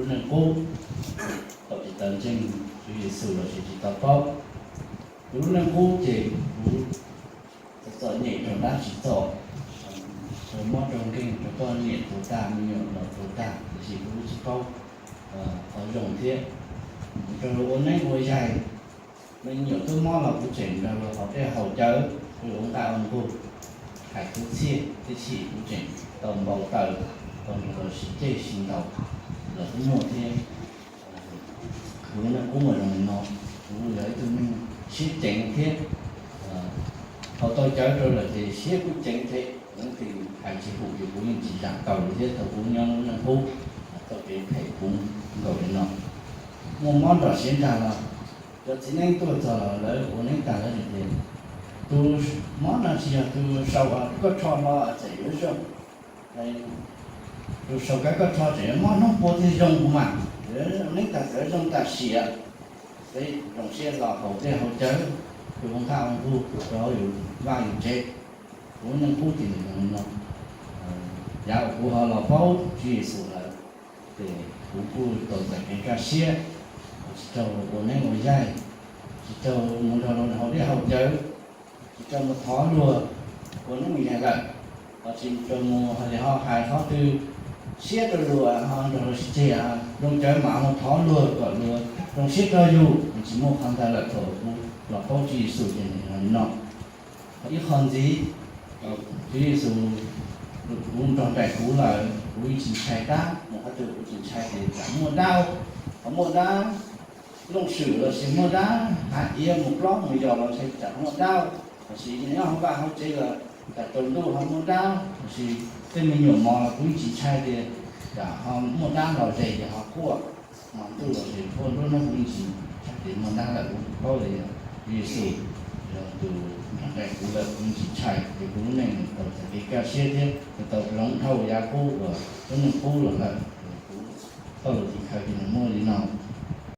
Lub neej qub, thaum tsis tau ntseeg Tswv Yexus los sis tsis tau paub, kuv lub neej qub ces kuv txom nyem raug dab tsis txom, raug mob raug nkeeg, raug poj niam tuag tag, me nyuam los tuag tag, tiam sis kuv tsis paub qhov zoo thiab. Kuv raug ua neeb ua yaig, me nyuam twb mob los kuv tseem nrog luag haus dej haus cawv, ua nqaj ua nqug, hais kwv txhiaj tib si, kuv tseem tau npau taws, tau nrog luag sib ceg sib ntaus, los kuj muaj thiab. Kuv lub neej qub mus zoo li no, kuv yog ib tug neeg siab ceev thiab, haus tau cawv rau lawm ces siab kuj ceev thiab, leej twg hais tsis hum ces kuv yeej tsis zam tau li thiab. Thaum kuv nyob lub neej qub, txoj kev phem kuv nkaus li no, muaj mob nrog siab nrag los, cov txiv neeb tuaj txog los lawv ua neeb tag lawv hais tias, tus mob no tsis yog tus sau koj rho hlo txawm yuav zoo, tus sau kab koj rho tseem yuav mob hnub puav thiaj zoo kuv mas, ua neeb tag txawm zoo tam sim, peb zoo siab los haus dej haus cawv, ua nqaj ua nqug rau yus vaj yus tsev. Kuv lub neej qub ces nws zoo li no. Yav uas kuv ho los paub Tswv Yexus lawm, ces kuv kuj tau txais kev kaj siab, tsis raug ua neeb ua yaig, tsis raug mus nrog luag haus dej haus cawv, tsis raug mus thov luag ua neeb ua yaig lawm, ho tsis raug mus hais tias ho hais qhov twg siab rau luag ho nrog luag sib ceg, zoo cawv mas mus thov luag kom luag zoo siab rau yus, tsis muaj qhov ntawd lawm. Thaum kuv los paub Tswv Yexus ces nws zoo li no. Ib qho ntxiv, Tswv Yexus kuv nrog nraim kuv lawm, kuv yeej tsis ntshai dab, mus qhov twg kuv tsis ntshai tias tsam muaj dab, ho muaj dab looj swm los sis muaj dab hav iav mus plob mus yos los ntshai tsam muaj dab, los sis nyob hauv vaj hauv tsev los tsam tsaus ntuj ho muaj dab, los sis tej me nyuam mos los kuv yeej tsis ntshai tias tsam ho muaj dab los ze ces ho quaj, hmo ntuj los sis quaj nruab hnub kuv yeej tsis ntshai tias muaj dab lawm. Kuv paub tias Tswv Yexus yog tus nrog nraim kuv lawm, kuv yeej tsis ntshai, ces kuv lub neej tau txais kev kaj siab thiab tau hloov dhau yav qub uas lub neej qub los lawm. Kuv txoj lus tim khawv ces nws muaj li no.